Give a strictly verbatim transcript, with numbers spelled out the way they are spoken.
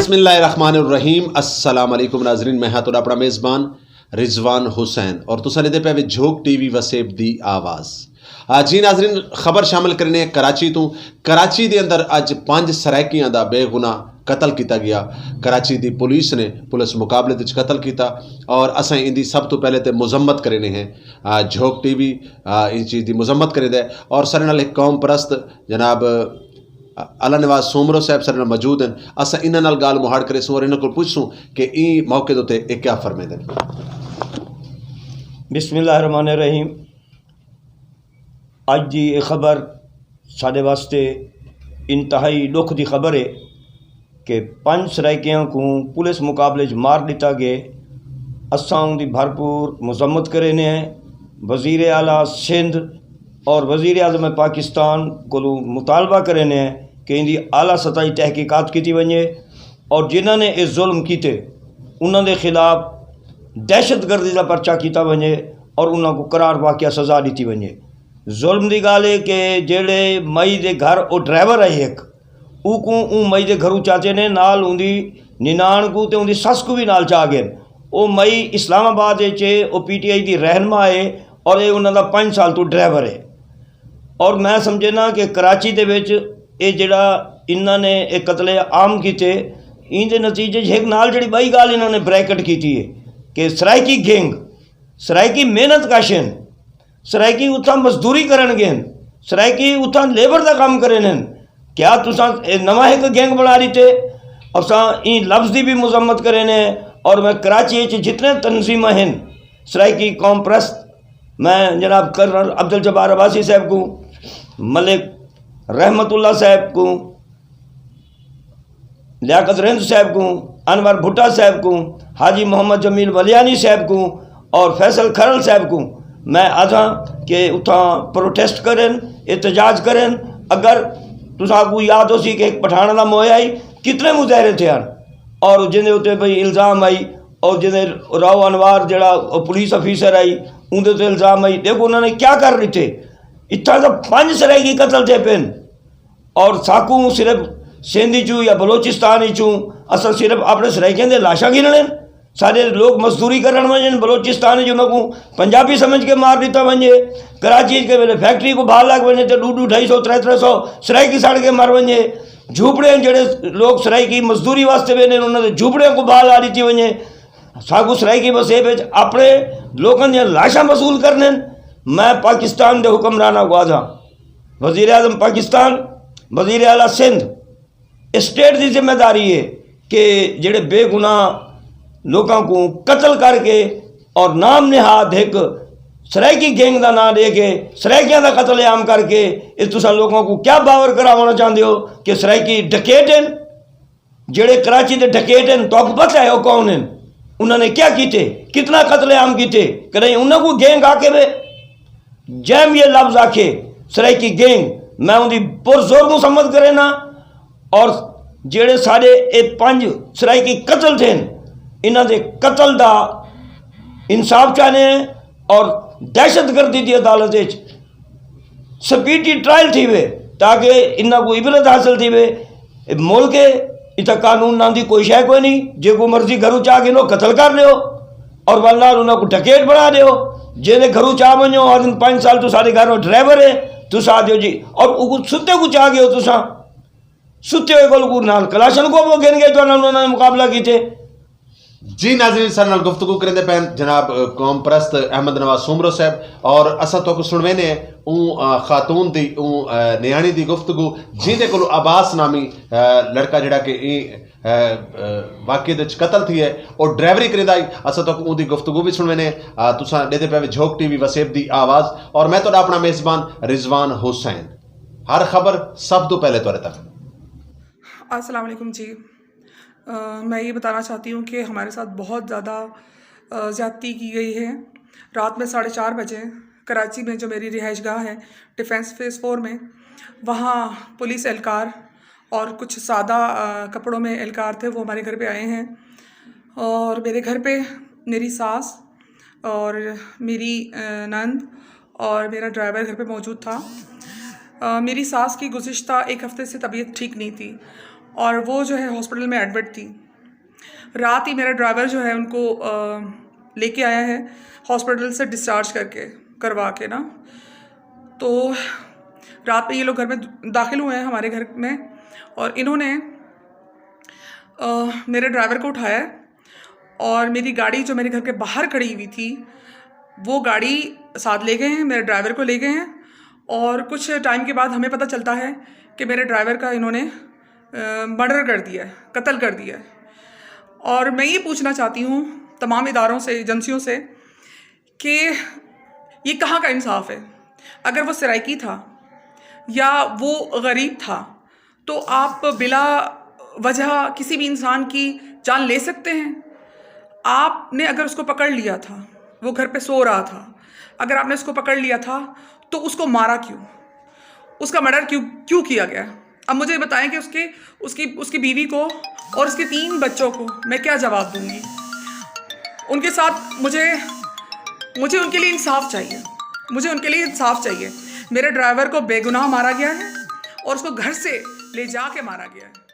بسم اللہ الرحمن الرحیم۔ السلام علیکم ناظرین، میں ہاں تہاݙا اپݨا میزبان رضوان حسین اور تساں ݙیہدے پئے وے جھوک ٹی وی وسیب دی آواز۔ آ، جی ناظرین، خبر شامل کریندے ہیں کراچی توں۔ کراچی دے اندر اڄ پنج سرائیکیاں دا بے گناہ قتل کیتا ڳیا۔ کراچی دی پولیس نے پولیس مقابلے وچ قتل کیتا اور اساں ایندی سب توں پہلے تے مذمت کریندے ہیں۔ آ، جھوک ٹی وی، آ، ایں چیز دی مذمت کریندا ہے اور ساݙے نال ہک قوم پرست جناب اللہ نواز سومرو صاحب ساݙے نال موجود ہیں۔ اساں انہاں نال ڳالھ مہاڑ کریسوں اور انہاں کول پچھسوں کہ ایں موقع دے اتے اے کیا فرمیندے ہیں۔ بسم اللہ الرحمن الرحیم۔ اڄ دی اے خبر ساݙے واسطے انتہائی ݙکھ دی خبر ہے کہ پنج سرائیکیاں کوں پولیس مقابلے وچ مار ݙتا ڳئے۔ اساں اوندی بھرپور مذمت کریندے ہیں۔ وزیر اعلیٰ سندھ اور وزیر اعظم پاکستان کولوں مطالبہ کریندے ہیں کہ ایندی اعلیٰ سطحی تحقیقات کیتی ونڄے اور جنہاں نے اے ظلم کیتے انہاں دے خلاف دہشت گردی دا پرچہ کیتا ونڄے اور انہاں کوں قرار واقعہ سزا ݙتی ونڄے۔ ظلم دی ڳالھ ہے کہ جیڑھے مئی دے گھر او ڈرائیور ہئی ہک، اوکوں اوں مئی دے گھروں چاتے نے نال اوندی نناݨ کوں تے اوندی سس کوں وی نال چا ڳئن۔ او مئی اسلام آباد اچ ہے، او پی ٹی آئی دی رہنما ہے اور اے انہاں دا پنج سال توں ڈرائیور ہے۔ اور میں سمجھینا کہ کراچی دے وچ اے جیڑھا انہاں نے اے قتل عام کیتے، ایندے نتیجے اچ ہک نال جیڑھی ٻئی ڳالھ انہاں نے بریکٹ کیتی ہے کہ سرائیکی گینگ، سرائیکی محنت کش ہن، سرائیکی اتھاں مزدوری کرݨ ڳئے ہن، سرائیکی اتھاں لیبر دا کم کریندے ہن۔ کیا تساں اے نواں ہک گینگ بݨا ݙتے؟ اساں ایں لفظ دی وی مذمت کریندے ہیں اور میں کراچی اچ جتنے تنظیماں ہن سرائیکی قوم پرست، میں جناب کرنل عبدالجبار عباسی صاحب کوں، ملک رحمت اللہ صاحب کوں، لیاقت رند صاحب کوں، انور بھٹہ صاحب کوں، حاجی محمد جمیل ولیانی صاحب کوں اور فیصل کھرل صاحب کوں میں آہداں کہ اتھاں پروٹیسٹ کرن، احتجاج کرن۔ اگر تساں کوں یاد ہوسی کہ ہک پٹھاݨ دا مویا ہئی، کتنے مظاہرے تھئے ہن اور جیندے اتے بھئی الزام ہئی اور جیندے راؤ انوار جیڑھا او پولیس آفیسر ہئی، اوندے اتے الزام ہئی۔ ݙیکھو انہاں نے کیا کر ݙتے۔ اتھاں تاں پنج سرائیکی قتل تھئے پئن۔ اور ساکوں صرف سندھ اچوں یا بلوچستان اچوں اساں صرف اپݨے سرائیکیاں دے لاشاں گھنݨے ہن؟ ساݙے لوک مزدوری کرݨ ونڄن بلوچستان اچ، انہاں کوں پنجابی سمجھ کے مار ݙتا ونڄے۔ کراچی اچ کہیں ویلے فیکٹری کوں بھاہ لڳ ونڄے تے ݙو ݙو ڈھائی سو ترے ترے سو سرائیکی سڑ کے مر ونڄے۔ جھوپڑے جیڑھے لوک سرائیکی مزدوری واسطے ویندے ہن، انہاں دے جھوپڑیاں کوں بھاہ لا ݙتی ونڄے۔ ساکوں سرائیکی وسیب اچ اپݨے لوکاں دیاں لاشاں وصول کرݨے ہن۔ میں پاکستان دے حکمراناں کوں آہداں، وزیر اعظم پاکستان، وزیر اعلیٰ سندھ، اسٹیٹ دی ذمہ داری ہے کہ جیڑھے بے گناہ لوکاں کوں قتل کر کے اور نام نہاد ہک سرائیکی گینگ دا ناں ݙے کے سرائیکیاں دا قتل عام کر کے اے تساں لوکاں کوں کیا باور کراوݨا چاہندے ہو کہ سرائیکی ڈکیٹ ہن؟ جیڑھے کراچی دے ڈکیٹ ہن، تہاکوں پتہ ہے او کون ہن؟ انہاں نے کیا کیتے؟ کتنا قتل عام کیتے؟ کݙاہیں انہاں کوں گینگ آکھے وے؟ جئیں وی اے لفظ آکھے سرائیکی گینگ، میں اوندی پرزور مذمت کرینداں۔ اور جیڑھے ساݙے اے پنج سرائیکی قتل تھئن، انہاں دے قتل دا انصاف چاہنے ہیں اور دہشت گردی دی عدالت اچ سپیڈی ٹرائل تھیوے تاکہ انہاں کوں عبرت حاصل تھیوے۔ اے ملک ہے، اتھاں قانون ناں دی کوئی شے کوئی نہیں۔ جیکوں مرضی گھروں چا گھنو، قتل کر ݙیو اور ول نال انہاں کوں ڈکیٹ بݨا ݙیو۔ جیندے گھروں چا ونڄو، آہدن پنج سال توں ساݙے گھر ڈرائیور ہے، تساں آہدے ہو جی، اور اوکوں ستے کوں چا ڳئے ہو تساں، ستے ہوئے کول کوں نال کلاشنکوف گھن ڳئے جو انہاں نے مقابلہ کیتے۔ جی ناظرین، ساݙے نال گفتگو کریندے پئے ہن جناب، اہ، قوم پرست احمد نواز سومرو صاحب، اور اساں تہاکوں سݨویندے ہیں اوں، اہ، خاتون دی، اوں، اہ، نیاݨی دی گفتگو، جیندے کولوں عباس نامی، اہ، لڑکا جیڑھا کہ ایں، اہ، اہ، واقعے دے وچ قتل تھی ہے، او ڈرائیوری کریندا ہئی۔ اساں تہاکوں اوندی گفتگو وی سݨویندے ہیں۔ اہ، تساں ݙیہدے پئے وے جھوک ٹی وی وسیب دی آواز، اور میں تہاݙا اپݨا میزبان رضوان حسین۔ ہر خبر سب توں پہلے تہاݙے تک۔ السلام علیکم جی۔ میں یہ بتانا چاہتی ہوں کہ ہمارے ساتھ بہت زیادہ زیادتی کی گئی ہے۔ رات میں ساڑھے چار بجے کراچی میں جو میری رہائش گاہ ہے ڈیفنس فیز فور میں، وہاں پولیس اہلکار اور کچھ سادہ کپڑوں میں اہلکار تھے، وہ ہمارے گھر پہ آئے ہیں اور میرے گھر پہ میری ساس اور میری نند اور میرا ڈرائیور گھر پہ موجود تھا۔ میری ساس کی گزشتہ ایک ہفتے سے طبیعت ٹھیک نہیں تھی اور وہ جو ہے ہاسپٹل میں ایڈمٹ تھی۔ رات ہی میرا ڈرائیور جو ہے ان کو لے کے آیا ہے ہاسپٹل سے، ڈسچارج کر کے، کروا کے نا۔ تو رات میں یہ لوگ گھر میں داخل ہوئے ہیں ہمارے گھر میں، اور انہوں نے میرے ڈرائیور کو اٹھایا ہے اور میری گاڑی جو میرے گھر کے باہر کھڑی ہوئی تھی، وہ گاڑی ساتھ لے گئے ہیں، میرے ڈرائیور کو لے گئے ہیں۔ اور کچھ ٹائم کے بعد ہمیں پتہ چلتا ہے کہ میرے ڈرائیور کا انہوں نے مرڈر کر دیا ہے، قتل کر دیا ہے۔ اور میں یہ پوچھنا چاہتی ہوں تمام اداروں سے، ایجنسیوں سے، کہ یہ کہاں کا انصاف ہے؟ اگر وہ سرائیکی تھا یا وہ غریب تھا تو آپ بلا وجہ کسی بھی انسان کی جان لے سکتے ہیں؟ آپ نے اگر اس کو پکڑ لیا تھا، وہ گھر پہ سو رہا تھا، اگر آپ نے اس کو پکڑ لیا تھا تو اس کو مارا کیوں؟ اس کا مرڈر کیوں کیوں کیا گیا؟ اب مجھے بتائیں کہ اس کے اس کی اس کی بیوی کو اور اس کے تین بچوں کو میں کیا جواب دوں گی؟ ان کے ساتھ مجھے مجھے ان کے لیے انصاف چاہیے۔ مجھے ان کے لیے انصاف چاہیے۔ میرے ڈرائیور کو بے گناہ مارا گیا ہے اور اس کو گھر سے لے جا کے مارا گیا ہے۔